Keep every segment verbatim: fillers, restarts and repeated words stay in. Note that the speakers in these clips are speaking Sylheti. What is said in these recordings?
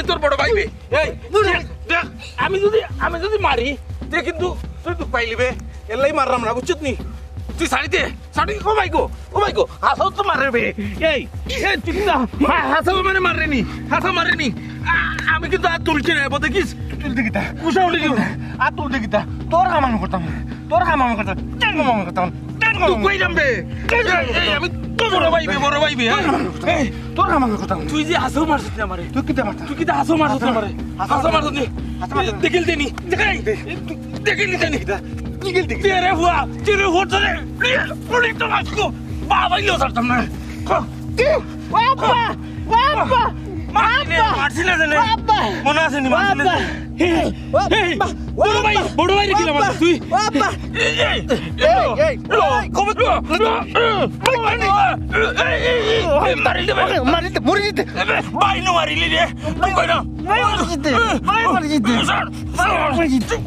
তোর বড় ভাই বে। এই, দেখ, দেখ, আমি যদি, আমি যদি মারি, তে কিন্তু তুই দুখ পাইলি বে। এল্লাই মারলাম না, বুঝছত নি? তুই ছাড়ি দে, ছাড়ি, ও ভাই গো, ও ভাই গো, হাছাউ তো মারে বে। এই, এই, তুই কিতা, হা-, হাছাউ মানে মারে নি, হাছাউ মারে নি। আ-, আমি কিন্তু আর তুলছি না, এবার দেখিস। তুলতে কিতা? উষা উঠে গেল। আর তুলতে কিতা? তোর কাম আমি করতাম, তোর কাম আমি করতাম, তোর কাম আমি করতাম, তোর কাম তুই আমি কই করতাম। যাম বে? এই, এই, আমি তো বড় ভাই বে, বড় ভাই বে, হ্যাঁ? এই, তোর কাম আমি করতাম। তুই যে হাছাউ মারছিস না আমারে। তুই কিতা মারতাম? তুই কিতা হাছাউ মারছিস না আমারে? হাছাউ হাছাউ মারছিস নি? হাছাউ মারছিস নি? দেখিল দেনি, দেখাই। দেখিল দেনি। কিতা? দেখিল দেনি। তেরে হুয়া, তেরে হুয়া, তেরে। অনেক তো মাছ গো। বাবা, ইলো ছাড়তাম না। বাবা, বাবা, মারছি না, মারছি না জানে। বাবা। মনে আছে নি, মারছি না বাবা। জানে। এই, বাবা। এই, বড় ভাই, বাবা। বড় ভাই রে কিলা মারছিস তুই? বাবা। এই, এই, এই, এই, এই, এই, এই, এই, এই, কবে তো? এই, এই, এই, এই, মারি দে ভাই। মারি দে, মরি দে। এই, ভাই, নো মারিলি রে। তুই কই না? ভাই, মারি দে। ভাই, মারি দে। Sir, sir. মারি দে।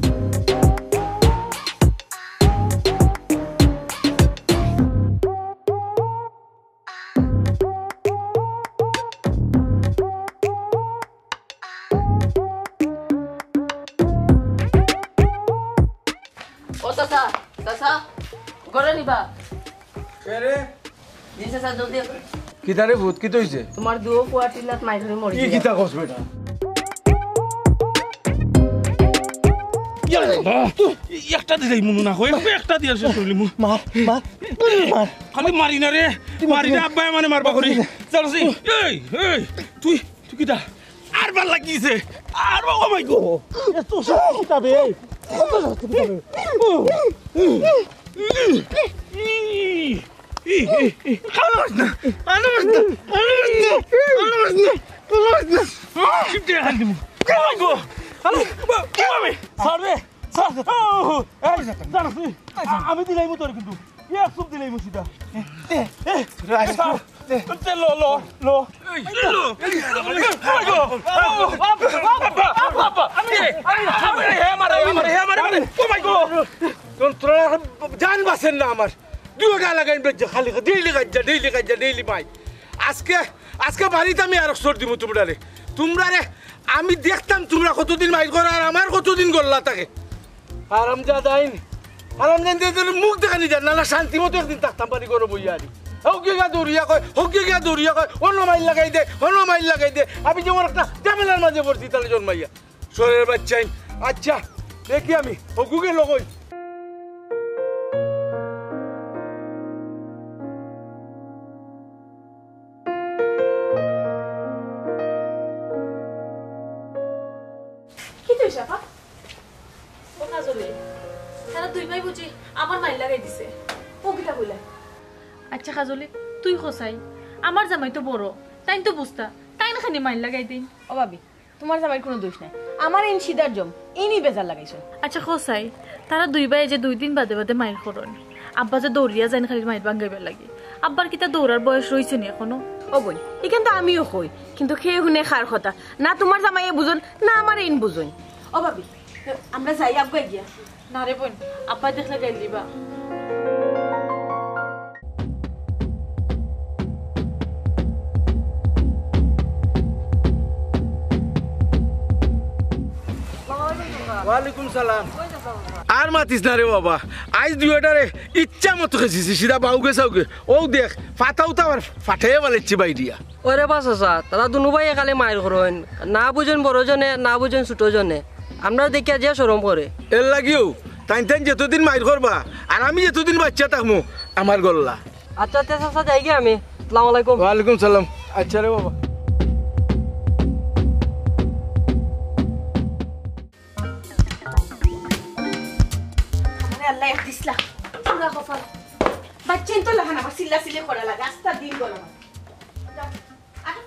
ও চাচা, চাচা, ঘরে নিবা? কে রে? জি চাচা, জলদি আও। কিতা রে ভূত, কিতা অইছে? তোমার দুও ফুয়া টিলাত মাইর ধরি মরি কি গেছে। কিতা কস বেটা? ইয়াল্লা, একটা দিলাই মনে না হয়, একটা দিয়া শেষ করলি মু। মার, মার, মার। খালি মারি না রে, মারি না, আব্বায় মানে মারবা করি। চল সি, এই, এই, তুই, তুই কিতা? আর বার লাগিছে, আর বাবা মাই গো। এত শক্তি কিতা বে? এত শক্তি কিতা বে? ই, ই, ই, ই, কালো মাছ না, কালো মাছ না, কালো মাছ না, কালো মাছ না, কালো মাছ না। আহ, শিটে হাত দিমু। ও মাই গো। হ্যালো, বা-, বাবা রে। স্যার রে, স্যার। ও, এই, জানো তুই? আ-, আমি দিলাইমু তোর কিন্তু। এক সুপ দিলাইমু সিধা। এ, এ, এ, স্যার। তে লো, লো, লো। এই, লো। এই, লো। ও মাই গো। আব্বা, আব্বা, আব্বা, আব্বা। আমি, আমি, আমি, হে মারে, হে মারে, হে মারে, মারে। ও মাই গো। যন্ত্রণা জান বাঁচেন না আমার। দুইটা লাগাইন বেজ্জা খালি, ডেইলি গাজ্জা, ডেইলি গাজ্জা, ডেইলি মাই। আজকে, আজকে বাড়িত আমি আর সর দিমু তোমরারে। তোমরারে আমি দেখতাম তোমরা কতদিন মাইর করো আর আমার কতদিন গল্লা থাকে। হারামজাদাইন, হারামজাদাইন মুখ দেখানি যান না, না শান্তি মতো একদিন থাকতাম পারি ঘরো বইয়া আরি। হউকে গিয়া দৌড়িয়া কয়, হউকে গিয়া দৌড়িয়া কয়, অন্য মাইর লাগাই দে, অন্য মাইর লাগাই দে। আমি যেমন একটা ঝামেলার মাঝে পড়ছি তাহলে জন্মাইয়া। শহরের বাচ্চাইন। আচ্ছা, দেখি আমি, হগুকে লগই। কিতা অইছে আপা? ও কাজলি, তারা দুই ভাই বুঝি আবার মাইর লাগাই দিছে। ও কিতা কইলা? আচ্ছা কাজলি, তুই কছাই, আমার জামাই তো বড়, তাইন তো বুঝতা, তাইন খানি মাইর লাগাই দিন। ও ভাবি, তোমার জামাইর কুনু দোষ নাই, আমার ইন সিদার জম, ইনি বেজার লাগাইছইন। আচ্ছা কছাই, তারা দুই ভাই যে দুই দিন বাদে বাদে মাইর করইন, আব্বা যে দৌড়িয়া যাইন খালি মাইর ভাঙ্গাইবার লাগি, আব্বার কিতা দৌড়ার বয়স রইছে নি এখনো? ও বইন, ইখান তো আমিও কই, কিন্তু কে হুনে কার কথা? না তোমার জামাইয়ে বুঝইন, না আমার ইন বুঝইন। ও ভাবি, আমরা যাই আগুয়াই গিয়া। না রে বইন, আব্বায় দেখলে গাইল দিবা। ওয়ালাইকুম সালাম। আর মাতিস না রে বাবা, আইজ দুইটারে ইচ্ছা মতো খেছিছি, সিধা বাউকে চাউকে। ও দেখ, ফাটা উতা আবার ফাটাইয়া বালাইছি বাইরিয়া। ওরে বা চাচা, তারা দুনু ভাইয়ে খালি মাইর করইন, না বুঝইন বড় জনে, না বুঝইন ছোট জনে। আমরারে দেখিয়া যে শরম করে। এর লাগিও তাইন তাইন যতদিন মাইর করবা, আর আমি যতদিন বাচ্চা থাকমু, আমার গল্লা। আচ্ছা, তে চাচা, যাইগি আমি। আসসালামু আলাইকুম। ওয়ালাইকুম সালাম। আচ্ছা রে বাবা। আরে আল্লাহ, এক দিসলা। পুরা কপাল। বাচ্চাইন তো লাখান আমার চিল্লা চিল্লি করা লাগে, আস্তা দিন গরম। আটো,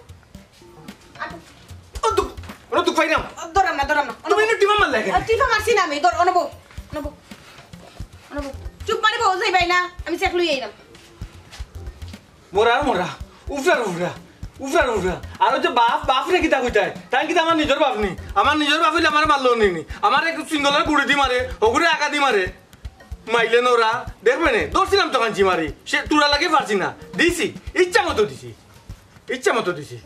আটো। ও দুঃখ, ওরা দুঃখ পাই না। ধরাম না, ধরাম না। তুমি না টিপা মারলে কেনে? আর টিপা মারছি না আমি, ধর, অনবো, অনবো, অনবো। চুপ মারি বউ যাইবাই না, আমি চেক লই আইলাম। মরার মরা, উফরার উফরা, উফরার উফরা। আর ওই যে বাপ, বাপ রে কিতা কইতায়? তাই কিতা আমার নিজর বাপ নি? আমার নিজর বাপ অইলে আমারে মারলো নি নি? আমারে সিঙ্গলের গুড়ি দি মারে, হগুরে আগা দি মারে। মাইলে নরা, দেখবে নে, ধরছিলাম তো কাঞ্চি মারি। সে টুরা লাগে পারছি না। দিছি, ইচ্ছা মতো দিছি। ইচ্ছা মতো দিছি।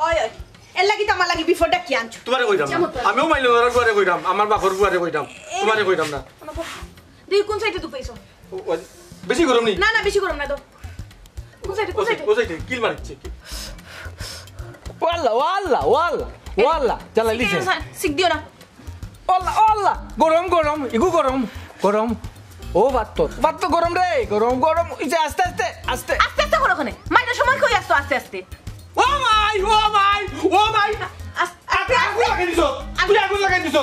ওই, ওই, এর লাগি তো আমার লাগি বিপদটা কি আনছো? তোমারে কইরাম না। আমিও মাইলে ধরার বুয়ারে কইরাম, আমার বাপর বুয়ারে কইরাম, তোমারে কইরাম না। দেখি কোন সাইডে দুপাইছো? ও, ও, বেশি গরম নি? না, না, বেশি গরম না তো। কোন সাইডে, কোন ও সাইডে, সাইডে? ও সাইডে, কিল মারিছে, কিল। ওয়াল্লা, ওয়াল্লা, ওয়াল্লা, ওয়াল্লা, জ্বালাইলিছে। সিক দিও না। ওয়াল্লা, ওয়াল্লা, গরম, গরম, ইগু গরম, গরম। ও বাত্ত, বাত্ত গরম রে, গরম, গরম। এই যে আস্তে, আস্তে, আস্তে। আস্তে আস্তে করো কেনে? মাইরে সময় কই আসতো আস্তে আস্তে? ও মাই, ও মাই, ও মাই। আস-, আগুন, আগুন লাগাই দিছ। তুই আগুন লাগাই দিছ।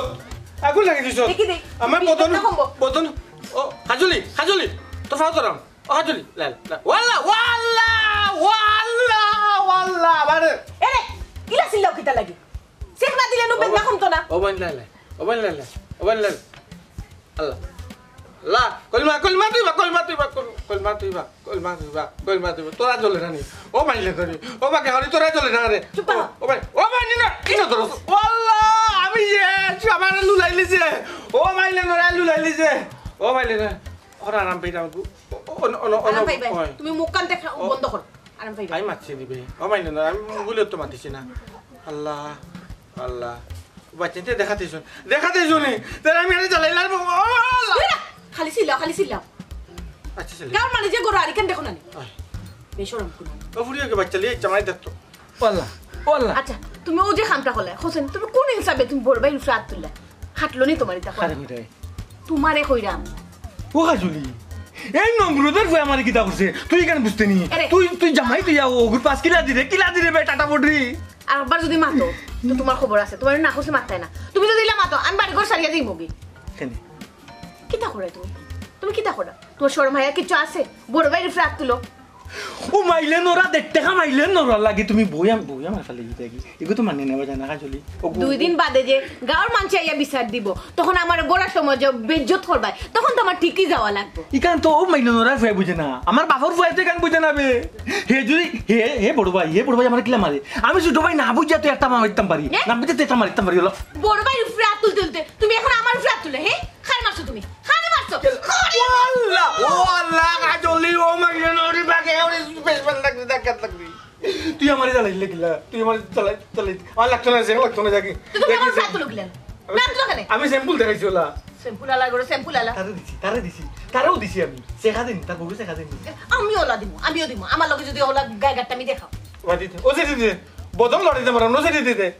আগুন লাগাই দিছ। দেখি, দেখি। আমার দেখি, বদন, কত কমবো? বদন। ও, হাজুলি, হাজুলি। তোর ফাও তোরাম। ও, হাজুলি। লা, লা। ওয়াল্লা, ওয়াল্লা, ওয়াল্লা, ওয়াল্লা। আবার। এরে, ইলা চিল্লাও কিতা লাগি? চেক না দিলে নু বেদনা কমতো না। ও বাইন লা, লা। ও বাইন লা, লা। ও বাইন লা, লা। আল্লাহ। আল্লাহ, কলমা, কলমা তুইবা, কলমা তুইবা, কল-, কলমা তুইবা, কলমা তুইবা, কলমা তুইবা। তোরা জ্বলে না নি। ও মাইলে ধরি। ও বাকে হরি, তোরা জ্বলে না রে। চুপ থাকো। ও, ও ভাই, ও ভাই, নিনা, কিনো ধরো। ও আল্লাহ, আমি ইয়ে, তুই আমার লুলাইলি যে। ও মাইলে ধরে লুলাইলি যে। ও মাইলে ধরে। ওরা আরাম পাইলাম গু। ও, ও, ও, ও, ও, আরাম পাইবে। ওই। তুমি মুখ কান দেখা ও। বন্ধ করো। আরাম পাইবে। আমি মাতছি দিবে। ও মাইলে ধরে, আমি বলে তো মাতিছি না। আল্লাহ, আল্লাহ। বাচ্চাতে দেখাতেইছো, দেখাতেইছো নি? তাহলে আমি আরে জ্বালাইলাম। ও আল্লাহ। এই না, খালি চিল্লাও, খালি চিল্লাও। আচ্ছা, চিল্লাই। গাঁওর মানুষ যে গরু আরিকান দেখো না নি? আয়। বেশরম কুনো। ও ফুড়ি ওকে বাচ্চা লিয়ে চামাই দেখতো। ওয়াল্লা, ওয়াল্লা। আচ্ছা, তুমি ও যে খামটা করলে, হোসেন, তুমি কোন হিসাবে তুমি বড় ভাই উপরে হাত তুললে? হাঁটলো নি তোমার ইতা? আরে কইরাই। তোমারে কইরাম। ও কাজলি, এই নমরুদের ফুয়া আমারে কিতা করছে? তুই কেন বুঝতে নি? আরে। তুই, তুই জামাই তুই ও গুর পাস কিলা দিরে, কিলা দিরে বে টাটা বডরি। আর একবার যদি মাতো, তো তোমার খবর আছে। তোমার না করছে মাততায় না। তুমি যদি ইলা মাতো, আমি বাড়ি ঘর সারিয়া দিই মগি। কেনে? কিতা করে তুমি? তুমি কিতা করো? তোমার শরম হায়া কিচ্ছু আছে? বড় ভাইর উপরে হাত তুলো। ও মাইলে নরা, দেড় টাকা মাইলে নরা লাগে তুমি বই আম-, বই আমার ফালে দিতে কি? এগো তো মানে নেওয়া যায় না, কাজলি। ও গো। দুই দিন বাদে যে গাঁওর মানষে আইয়া বিচার দিব, তখন আমার গোড়া সমাজে বেইজ্জত করবায়, তখন তো আমার ঠিকই যাওয়া লাগবো। ইখান তো ও মাইলে নরা ফুয়া বুঝে না, আমার বাপর ফুয়া তো ইখান বুঝে না বে। হে যদি, হে, হে বড় ভাই, হে বড় ভাই আমার কিলা মারে? আমি ছোট ভাই না বুঝিয়া তো একটা মারিতাম পারি, এ? না বুঝিয়া তো একটা মারিতাম পারি হলো। বড় ভাইর উপরে হাত তুলতে তুলতে তুমি এখন আমার উপরে হাত তুলে, হে? কারে মারছো তুমি? কারে মারছো? কারে? ও আল্লাহ, ও আল্লাহ, কাজলি, ও মাইলে নরি বাগে, ওরে বেশ ভালো লাগবে, দেখাত লাগবে। তুই আমারে জ্বালাইলে কিলা? তুই আমারে জ্বালাই, জ্বালাই। আমার লাগতো না, যে লাগতো না, যাকি। তুমি যাকি, আমার যে- হাত তুলো কিলা? আমি, না, তুলো কেনে? আমি শ্যাম্পুল দেখাইছি ওলা। শ্যাম্পুল আলা করো, শ্যাম্পুল আলা। তারে দিছি, তারে দিছি, তারেও দিছি আমি। শেখা দিন, তার বউকে শেখা দিন। আমি ওলা দিমু, আমিও দিমু। আমার লগে যদি ওলা গায়ে গাট্টা আমি দেখাও। ওলা দিতে, ও যে দিতে, বদন লড়াই দিতে পারো, ও যে দিতে।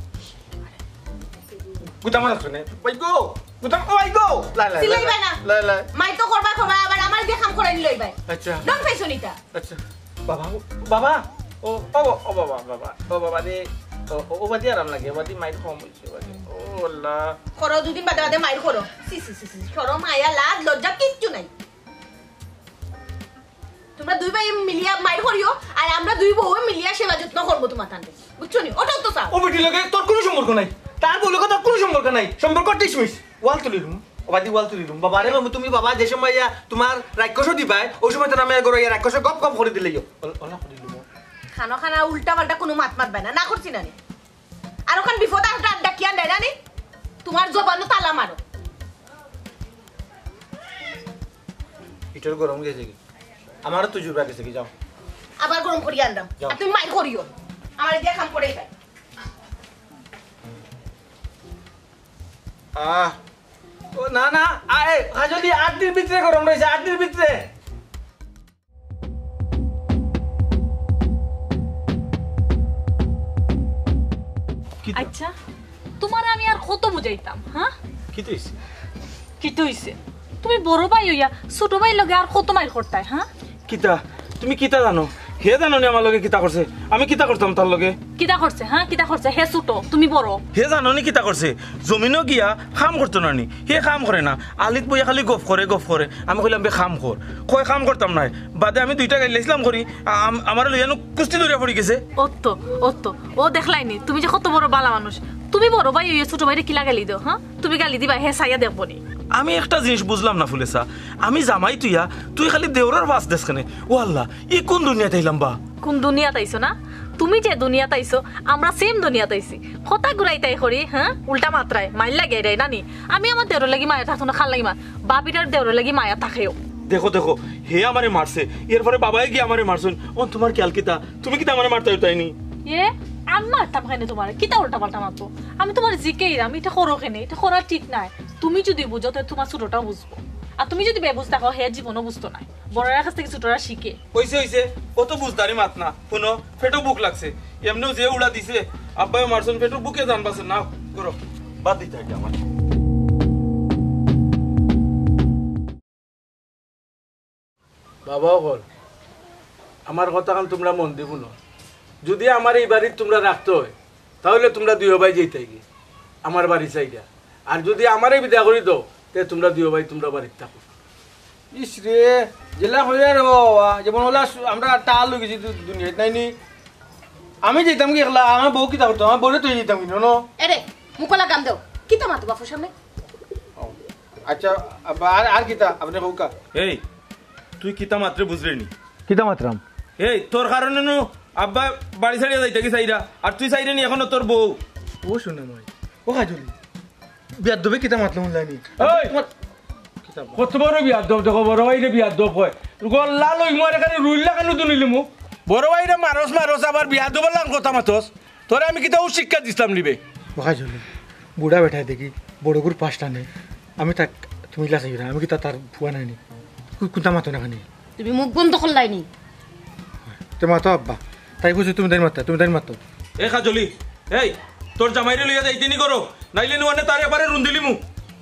গুতা মারা শুনে। ভাই গো, গুতা, ও ভাই গো। লাই, লাই, চিল্লাইবায় না। লাই, লাই। মাই তো করবা, করবা, আবার আমার দিয়ে কাম করাই নিলইবায়। আচ্ছা। ডন পাইছো নিতা। আচ্ছা, বাবা, ও, বাবা, ও, ও, ও বাবা, বাবা, ও বাবা রে, ও, ও, ও বাদি আরাম লাগে, ও বাদি মাইর কম হইছে, ও বাদি। ও আল্লাহ। করো, দুদিন বাদে বাদে মাইর করো। সি, সি, সি, সি, শরম, হায়া, লাজ, লজ্জা কিচ্ছু নাই। তোমরা দুই ভাই মিলিয়া মাইর করিও, আর আমরা দুই বউ মিলিয়া সেবা যত্ন করবো তোমার তানরে। বুঝছো নি? ওটাও তো চাও। ও বেটি লগে তোর কোনো সম্পর্ক নাই, তার বউ লগে তোর কোনো সম্পর্ক নাই, সম্পর্ক ডিসমিস। ওয়াল তুলিলুম, ও বাদি ওয়াল তুলিলুম। বাবা রে বাবু, তুমি বাবা যে সময় ইয়া তোমার রাক্ষস দিবায়, ওই সময় তো নামে গরো ইয়া রাক্ষস গপ গপ করে দিলেই। ওলা করে দিলুম। খানো খানা উল্টা পাল্টা কোনো মাত মাতবায় না, না করছি না নি। আর ওখান বিপদ আর ডাক ডাকিয়া দেয় না নি? তোমার জবানও তালা মারো। হিটার গরম গেছে কি? আমারও তো জুড়বা গেছে কি, যাও। আবার গরম করিয়া আনলাম। যাও। আর তুমি মাইর করিও। আমার দিয়া কাম করে খাই। আহ, ও না, না, আয়, কাজলি, আট দিন ভিতরে গরম রয়েছে, আট দিন ভিতরে। কিতা? আচ্ছা, তোমারে আমি আর কত বুঝাইতাম, হ্যাঁ? কিতা হইছে? কিতা হইছে? তুমি বড় ভাই হইয়া ছোট ভাইর লগে আর কত মাইর করতায়, হ্যাঁ? কিতা? তুমি কিতা জানো? হে জানো নি আমার লগে কিতা করছে? আমি কিতা করতাম তার লগে? কিতা করছে, হ্যাঁ? কিতা করছে? হে ছোট, তুমি বড়। হে জানো নি কিতা করছে? জমিনো গিয়া কাম করতো না নি? হে কাম করে না। আলিত বইয়া খালি গফ করে, গফ করে। আমি কইলাম, "বে কাম কর।" কয়, "কাম করতাম নায়।" বাদে আমি দুইটা গাইল্লাইছিলাম করি, আ-, আম-, আমারে লইয়া নু কুস্তি ধরিয়া পড়ি গেছে। অত, অত। ও দেখলায় নি, তুমি যে কত বড় বালা মানুষ। তুমি বড় ভাই হইয়া ছোট ভাইরে কিলা গালি দেও, হ্যাঁ? তুমি গালি দিবায়, হে চাইয়া দেখবো নি। আমি একটা জিনিস বুঝলাম না, ফুলেছা। আমি জামাই তুইয়া, তুই খালি দেওরর বাস দেস কেনে? ও আল্লাহ, ই কোন দুনিয়াত আইলাম বা? কোন দুনিয়াত আইছো না? তুমি যে দুনিয়াত আইছো, আমরা সেম দুনিয়াত আইছি। কথা ঘুরাইতাই করি, হ্যাঁ? উল্টা মাতরায়, মাইর লাগে রে নানি। আমি আমার দেওরর লাগি মায়া থাকতো না, কার লাগি মার? বাবির আর দেওরর লাগি মায়া থাকেও। দেখো, দেখো, হে আমারে মারছে, এরপরে বাবায় গিয়া আমারে মারছইন। ও, তোমার খেয়াল কিতা? তুমি কিতা আমারে মারতায় উঠায়নি? এ, আমি মারতাম কেনে তুমারে? কিতা উল্টা পাল্টা মাতবো? আমি তুমারে জিকাইরাম, ইটা করো কেনে? ইটা করা ঠিক নায়। তুমি যুদি বুঝো, তে তুমার ছোটটাও বুঝবো। আর তুমি যুদি বেবুঝ থাকো, হে জীবনও বুঝতো নায়। বড়রার কাছ থাকি ছোটরা শিখে। অইছে, অইছে, অত বুঝদারি মাত না। হুনো, পেটো ভুক লাগছে। এমনেও যে উড়া দিছে, আব্বায় মারছইন, পেটো ভুকে জান বাঁচে না। করো, বাদ দিতে হয় আমার। বাবা অকল, আমার কথাখান তুমরা মন দি হুনো। যুদি আমারে ই বাড়িত তুমরা রাখতে অয়, তা অইলে তুমরা দুইও ভাই যাইতায়গি আমার বাড়ি ছাড়িয়া। আর যুদি আমারে বিদায় করি দেও, তে তুমরা দুইও ভাই তুমরার বাড়িত থাকো। ইস রে, যেলা কইরা রে বাবা, যেমন অলা সু-, আমরা টাল অই গেছি দু-, দুনিয়াত, নায়নি? আমি যাইতাম কি একলা? আমার বউ কিতা করতো? আমার বউরে থইয়া যাইতাম কি, হুনো? এরে, মুখো লাগাম দেও। কিতা মাতো বাপর সামনে? ও, আচ্ছা, আব্বা, আর, আর কিতা? আপনে কউক্কা। এই, তুই কিতা মাতরে বুঝরে নি? কিতা মাতরাম? এই, তোর কারণে নু আব্বা বাড়ি ছাড়িয়া যাইতা কি চাইরা, আর তুই চাইরে নি এখনো তোর বউ। ও সোনা মাই, ও কাজলি, বিয়াদবে কিতা মাতলো হুনলায়নি? এই! তোমার কিতা? কত বড় বিয়াদব দেখো, বড় ভাইরে বিয়াদব কয়। গল্লা লই মারে খালি রুইল্লা কেন দুনিলিমু? বড় ভাইরে মারস মারস, আবার বিয়াদবর লাখান কথা মাতস। তোরে আমি কিতা ও শিক্ষা দিছলাম নিবে? ও কাজলি, বুড়া বেটায় দেখি বড়গুর পাশ টানে। আমি তাক, তুমি ইলা চাইও না, আমি কিতা তার ফুয়া নায়নি? কু-, কুন্তা মাতো না কেনে? তুমি মুখ বন্ধ করলায়নি। তে মাতো আব্বা, তাই কইছে তুমি তাইন মাততায়, তুমি তাইন মাতো। এ কাজলি, এই, তোর জামাইরে লইয়া যাইতে নি করো, নাইলে নু অনে তার এবারে রুন্দিলিমু।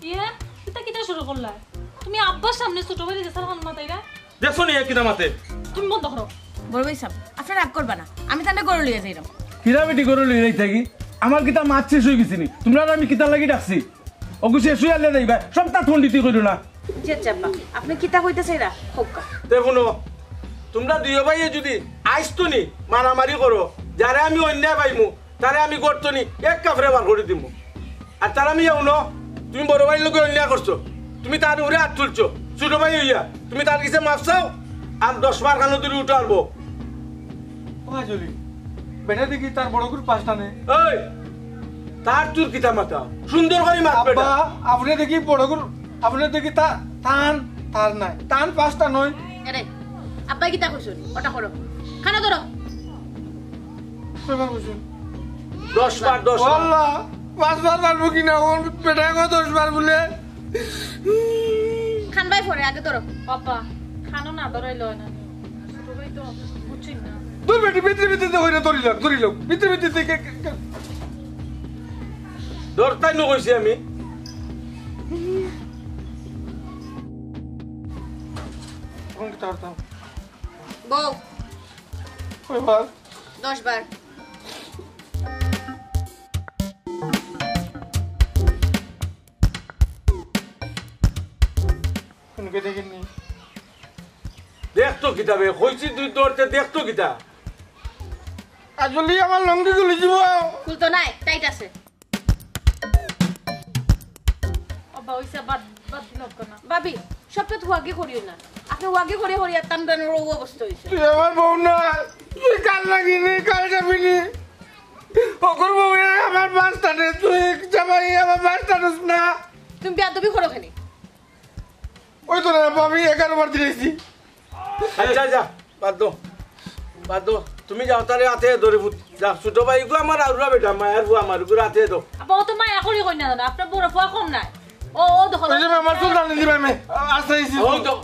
ইয়ে, ইতা কিতা শুরু করলায়? তুমি আব্বার সামনে ছোট ভাইরে যেছালাখান মাতাইরায়? দেখছো নি এ কিতা মাতে? তুমি বন্ধ করো। বড় ভাই সাব, আপনে রাগ করবা না, আমি তানরে ঘরো লইয়া যাইরাম। কিরা বেটি ঘরো লইয়া যাইতায় কি? আমার কিতা মাত শেষ অই গেছে নি? তুমরারে আমি কিতার লাগি ডাকছি? অগু শেষ অইয়া আইলে যাইবায়, সবতা পণ্ডিতি কইরো না। জি আব্বা, আপনে কিতা কইতা চাইরা? কউক্কা। তে হুনো, তুমরা দুইও ভাইয়ে যুদি আইস্তো নি মারামারি করো, যারে আমি অন্যায় পাইমু, তারে আমি গর্ত নি এক কাফড়ে বার করি দিমু। আর তার আমি হুনো, তুমি বড় ভাইর লগে অন্যায় করছো, তুমি তার উপরে আত তুলছো, ছোট ভাই অইয়া তুমি তার গেছে মাফ চাও, আর দশ বার কানো ধরি উঠারবো। ও কাজলি, বেটা দেখি তার বড়গুর পাশ টানে। এই, তার তোর কিতা মাতা? সুন্দর করি মাত বেটা। আব্বা, আপনে দেখি বড়গুর, আপনে দেখি তা-, তান, তার নায়। তান পাশ টানইন। এরে, আব্বায় কিতা কইছইন? ওটা করো। কানো ধরো। কয়বার কইছইন? দশ বার, দশ বার। আল্লাহ, পাঁচবার পারবো কি না? ওর বেটায় কয় দশ বার বুলে। কানবায় পরে, আগে ধরো। বাবা, কানো না ধরাইলে অয় না নি। ছোট ভাই তো বুঝছইন না। দূর বেটি, ভিতরে ভিতরে তো কইরা ধরি লাও, ধরি লাও। ভিতরে ভিতরে থেকে কে-, কে-, ধরতায় নু কইছি আমি। কোন কিতা ধরতাম? বউ। কয়বার? দশ বার। কোনকে দেখেননি? দেখতো কিতা বে? কইছি তুই ধরতে, দেখতো কিতা? আসলে আমার লুঙ্গি খুলি দিব। খুলতো নায়, টাইট আছে। আব্বা, অইছে, বাদ, বাদ দিলাউক্কা না। ভাবি, সবটা তো ওয়াগি করিও না। আপনে ওয়াগি করিয়া করিয়া তান বেনোর অউ অবস্থা অইছে। তুই আমার বউ না, তুই কার লাগি নি, কার যাবি নি? অগর বউ আমার মাছ টানে, তুই জামাই আমার মাছ টানস না। তুমি বেয়াদবি করো কেনে? ওই তো না, আমি এগারো বার দিলাইছি। আচ্ছা, যা, বাদ দেও, বাদ দেও। তুমি যাও, তারে আতে ধরে ফুত। যা, ছোট ভাই, ইগু আমার আউরা বেটা, মায়ার ফুয়া আমার, ইগুরে আতে দেও। আব্বা, অত মায়া করি কই না জানো, আপনার বড় ফুয়া কম নায়। ও, ও দেখো। ওই যে আমার চুল টানি দিবা মে, আস্তে আইছি। ওই তো,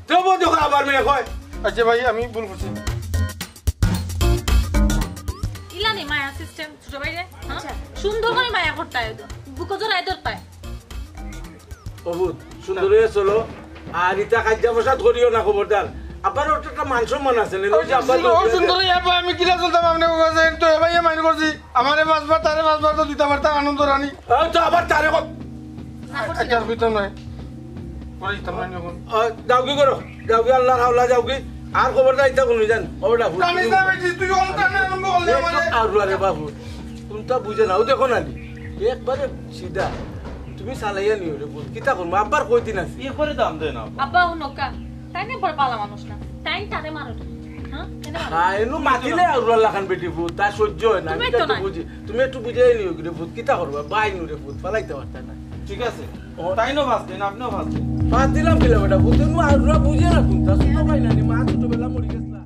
তেও দেখো আবার মেয়ে কয়। আচ্ছা ভাই, আমি ভুল করছি। ইলানি মায়া সিস্টেম, ছোট ভাইরে, হ্যাঁ? আচ্ছা। সুন্দর করি মায়া করতায়, বুকো জড়াই ধরতায়। ও ফুত, সুন্দর অইয়া চলো। আর ইতা কাইজ্জা ফসাদ করিও না, খবরদার। আব্বার অত একটা মান সম্মান আছে নি, ওই যে আব্বা ও সুন্দর অইয়া আব্বা, আমি কিলা চলতাম আপনে কথা, তো এ ভাইয়ে মাইন্ড করছি। আমারে পাঁচবার, তারে পাঁচবার তো দিতা পারতা আনন্দ রানী। ওই তো আবার তারে ক-, না করছি আচ্ছা, না। হইতো নয়। পরে দিতাম না এখন। আহ, যাওগি করো, যাওগি আল্লাহর হাওলা যাওগি। আর খবরদার ইতা কুনু জান, খবরদার ফুত। জানিস না বেটি, তুই অন টানে আরম্ভ করলে আমারে। আর রে বাবু, কুনতা বুঝে না, ও দেখো না নি। একবারে সিধা। তুমি চালাইয়া নিও রে ফুত, কিতা করমু? আব্বার কয়দিন আছে? ইয়ে করে দাম দেয় না। আব্বা, হুনউক্কা, তাইন একবারে ভালা মানুষ না। তাইন তারে মারো। হ্যাঁ? কেনে মারো? হ্যাঁ, এনু মাতিলে আউরার লাখান বেটি ফুত, তার সহ্য অয় না। তুমি আমি তো তো না। বুঝি। তুমি একটু বুঝাই নিও রে ফুত, কিতা করবা? বাই নু রে ফুত, ফালাইতে পারতা না। ঠিক আছে। ও। তাইনও ফাঁস দেন, আপনিও ফাঁস দেন। ফাঁস দিলাম কিলা বেটা ফুত, এনু আউরা বুঝে না কুনতা, ছোট ভাই না নি, মা ছোটবেলা মরি গেছলা।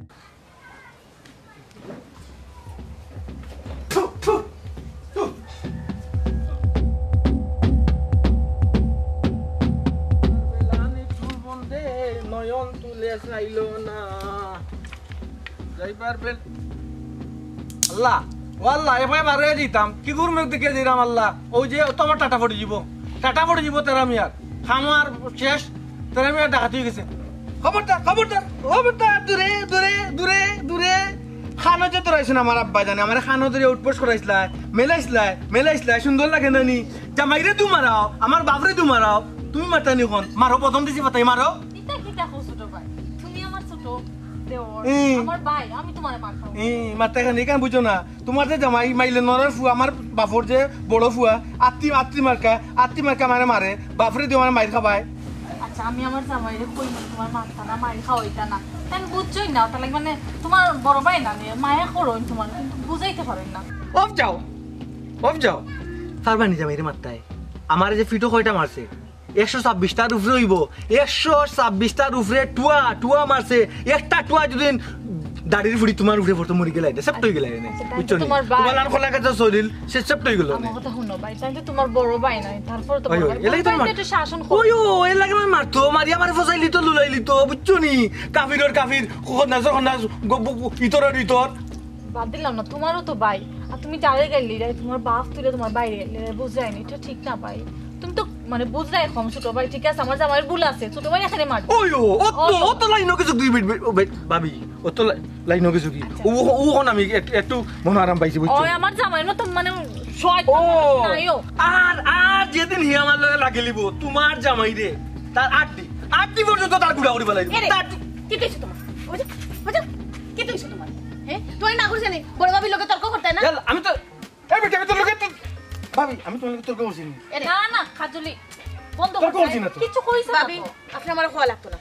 চাইলো না। যাইবার বেল। আল্লাহ, ও আল্লাহ, এ ভাই বারো দিতাম। কি গুরু মুখ দেখে দিলাম আল্লাহ। ওই যে তোমার টাটা পড়ে দিব। টাটা পড়ে দিব তেরা মিয়ার। খামার শেষ। তেরা মিয়ার ডাকাতি হয়ে গেছে। খবরদার, খবরদার, খবরদার, দূরে, দূরে, দূরে, দূরে। খানো যে তোরা আইসো না আমার আব্বা জানে। আমার খানো ধরে উঠপোষ করাইছিলায়, মেলাইছিলায়, মেলাইছিলায়। সুন্দর লাগে না নি? জামাইরে তু মারাও, আমার বাপরে তু মারাও। তুমি মারতা নি কোন? মারো, প্রথম দিছি পাতাই মারো। ইতা কিতা কও ছোট ভাই? তুমি আমার ছোট দেওর, হুম। আমার ভাই, আমি তোমারে মার খাও। হুম, মারতে কেন? এখানে বুঝো না। তোমার যে জামাই মাইলে নরর ফুয়া, আমার বাপর যে বড় ফুয়া, আত্তি, আত্তি মার্কা, আত্তি মার্কা মানে মারে, বাপরে দিয়ে আমার মাইর খাবায়। আচ্ছা, আমি আমার জামাইরে কই না, তোমার মারতা না, মাইর খাওয়াইতা না। তাই বুঝছই না, তাহলে মানে তোমার বড় ভাই না নিয়ে মায়া করো তোমার, কিন্তু বুঝাইতে পারেন না। অফ যাও, অফ যাও। পারবা নি জামাইরে মারতায়? আমার যে ফিটো কয়টা মারছে, একশো ছাব্বিশটার উপরে হইব। একশো ছাব্বিশটার উপরে টুয়া, টুয়া মারছে। একটা টুয়া যদি দাড়ির ফুড়ি তোমার উপরে পড়তো, মরি গেলাই, সেপ্ট হয়ে গেলাই। আচ্ছা, তাই তো বুঝছো নি? তোমার ভাই। তোমার লাল খোলা কাছে শরীর, সে সেপ্ট হয়ে গেল। আমার কথা শুনো ভাই, তাই তো তোমার বড় ভাই নাই, তারপর তো ওই, বড় ওই, ভাই। এলাই তো তাই তো মার-, একটু শাসন করো। ওই, ও, এর লাগে আমার মারতো, মারি আমার ফসাইলি তো, লুলাইলি তো, বুঝছো নি? কাফিরর কাফির, খন্নাসর খন্নাস, গ-, ব-, ব-, ইতরর ইতর। বাদ দিলাম না, তোমারও তো ভাই। আর তুমি যারে গাইলি রে, তোমার বাপ তুলে তোমার বাইরে গাইলি রে, বুঝায়নি, এটা ঠিক না ভাই। তুমি তো মানে বুঝলাই কম ছোট ভাই, ঠিক আছে, আমার জামাইয়ের ভুল আছে, ছোট ভাই এখানে মার। ওই ও, ও তো, ও তো। ও তো লাইনও কিছু দুই মিনিট, ও ভাই, ভাবি, ও তো লাই-, লাইনও কিছু কি? আচ্ছা। ও, ও, ওখানে আমি একটু, একটু মন আরাম পাইছি, বুঝছো? ওই আমার জামাই না তো মানে শয়তান ও। নাইও। আর, আর যেদিন হি আমার লগে লাগিলিব, তোমার জামাই রে, তার আড্ডি, আড্ডি পর্যন্ত তার গুড়া করে ফেলাই দিব। এরে, তার কি কইছো তোমার? ওই যে, ওই যে, কি কইছো তোমার? হ্যাঁ? তোমার না করছে নি? বড় ভাবির লগে তর্ক করতে না? ইয়াল, আমি তো, এই বেটা, আমি তোর লগে তো, ভাবি, আমি তোর লগে তর্ক করছি নি। এরে। না, না, খাজুলি, বন্ধ তর্ক করো। করছি না তো। কিছু কইছে না ভাবি, তো। আপনি আমার খোয়া লাগতো না।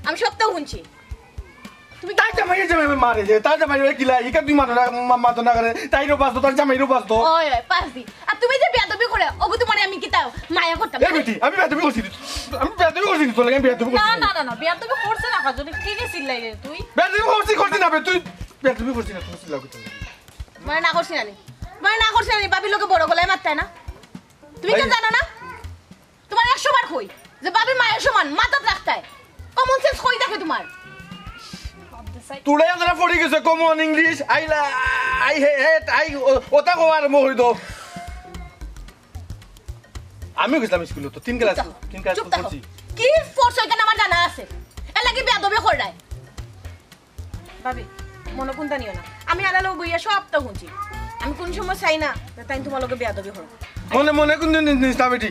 আমি সবটা শুনছি। তুমি তার জামাইয়ে জামাই মারে যে, তার জামাই ওই কিলা, ইকা তুই মাতো না, মা-, মাতো না করে, তাইরও বাঁচতো, তার জামাইরও বাঁচতো। ওই, ওই, পাঁচ দিন। আর তুমি যে বেয়াদবি করে, ওগো তোমারে আমি কিতা মায়া করতাম এই না? বেটি, আমি বেয়াদবি করছি নি। আমি বেয়াদবি করছি নি, তোর লাগে আমি বেয়াদবি না, করছি নি। না, না, না, বেয়াদবি করছে না, খাজুলি, ঠিক আছে, চিল্লাই রে তুই। বেয়াদবি করছি, করছি না বে, তুই বেয়াদবি করছি না, তুমি চিল্লাও কিতা? মানে না করছি না নি? মানে না করছি না নি? ভাবির লগে বড় গলায় মাততায় না? তুমি কি ভাই জানো না? তোমার একশো বার কই যে ভাবি মায়ের সমান, মাথাত রাখতায়। কমন সেন্স কই থাকে তোমার? তুড়ে যারা পড়ি গেছে কমন ইংলিশ, আইলা, আই হে, হে, আই, ও-, ওটা কো আরম্ভ করি দাও। আমিও গেছিলাম স্কুলে তো, তিন ক্লাস, চুপ থাকো। তিন ক্লাস চুপ থাকো। পড়ছি। কি পড়ছো এখানে আমার জানা আছে? এর লাগি বেয়াদবি কররায়। ভাবি, মনে কুন্তা নিও না। আমি আড়ালো বইয়া সবটা শুনছি। আমি কোন সময় চাই না যে তাই তোমার লগে বেয়াদবি করো। মনে, মনে কুন্তা নি-, নিস না বেটি।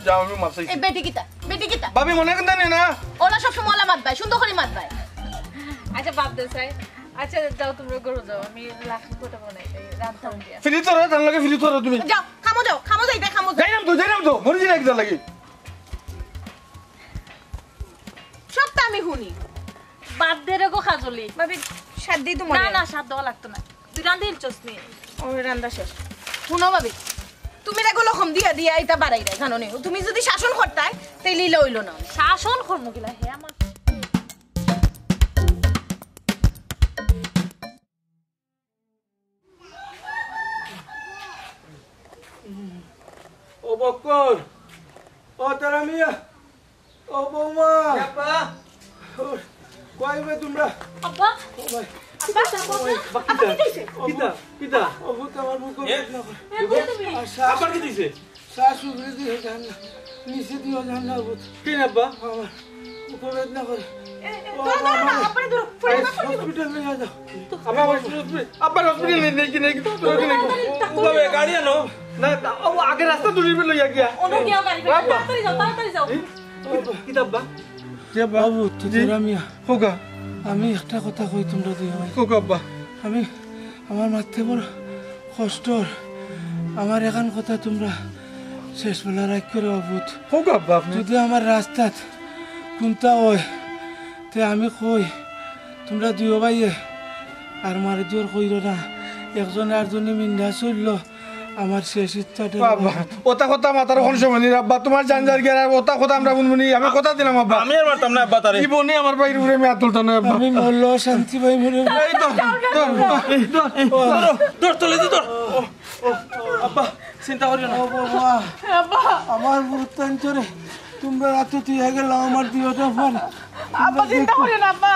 যাও, আমি মাফ চাইছি। এই বেটি কিতা? বেটি কিতা? ভাবি, মনে কুন্তা নিও না। ওলা সবসময় ওলা মাতবায়, সুন্দর করে মাতবায়। আচ্ছা, বাদ দে, সাই। আচ্ছা, যাও, তোমরা ঘরো যাও, আমি লাখান কটা বানাই দেই, রান্না হয়ে গেছে। ফিরি তো রে, তার লগে ফিরি তো রে তুমি। যাও, খামো যাও, খামো যাও, এটা খামো যাও। যাইরাম তো, যাইরাম তো, মরি যাই না কিতা লাগি। সবটা আমি শুনি। বাদ দে রে গো খাজলি। ভাবি, সাত দিই তোমার। না, না, সাত দেওয়া লাগতো না। তুই রান্ধি ইলছস নি? ও, রান্দা শেষ। শুনো ভাবি, তুমি রেগুলো কম দিয়া দিয়া এটা বাড়াই দেয়, জানো নি? তুমি যদি শাসন করতায়, তাইলে ইলা হইলো না। শাসন করমু কিলা? হে আমার ও বক্কর, ও তারা মিয়া, ও বৌমা। আব্বা। ও, কই বে তোমরা? আব্বা। ও ভাই। আব্বা, ও ভাই, আব্বা, কিতা? কিতা হইছে? কিতা? কিতা? ও ভূত আমার বুক এ? বেদনা করে। এ, কই তুমি? আর শ্বাস আবার কি দিছে? শ্বাস উপরে দিয়ে জান না, নিচে দিয়ে জান না, ভূত। কি রে আব্বা? আমার বুক বেদনা করে। এ, এ, ও ধরো, আব্বা, ধরো, আমার আব্বারে ধরো, ফোন এই নাম্বার ফোন দিবি। হসপিটাল নিয়ে যাও। আব্বা, হসপিটাল, হসপিটাল নেই কি, নেই কি, তোর কি নেই? তাড়াতাড়ি, তাড়াতাড়ি। ও বাবা, গাড়ি আনো। না, না, ও আগে রাস্তা দূরে বের লইয়া গিয়া। অন্য কেউ গাড়ি পাইবে। আব্বা। তাড়াতাড়ি যাও, তাড়াতাড়ি যাও। এই, কি, কি আব্বা? যে বাবু, তো জি। তোরা মিয়া। হোগা। আমি একটা কথা কই তোমরা দুই ভাই। হোগা আব্বা। আমি, আমার মারতে বড় কষ্ট অর। আমার এখান কথা তোমরা শেষ বেলা রাইখ করে বাবুত। হোগা আব্বা আপনি। যদি আমার রাস্তাত কুন্তা হয়, তে আমি কই, তোমরা দুইও ভাইয়ে আর মারি দিওর কইরো না। একজন আরজনে মিন্ডা চললো, আমার শেষ ইচ্ছাটা বাবা, বাবা। ওটা কথা মাতার কোন সময় নেই, আব্বা। তোমার জান যার গিয়া, ওটা কথা আমরা বুনবুনি। আমি কথা দিলাম, আব্বা। আমি আর মারতাম না, আব্বা, তারে। জীবনে আমার ভাইর উপরে আমি হাত তুলতাম না, আব্বা। আমি মরলো শান্তি ভাই মরে। এই তো, ধর, ধর, ধর, ধর, ধর, তলে দে, ধর। ও, ও, আব্বা, চিন্তা করিও না। ও বাবা, আব্বা। আমার ভূত তাঞ্চরে, তোমরা রাতে তুই হয়ে গেল আমার দিওটা ফোন। আব্বা, চিন্তা করিও না, আব্বা।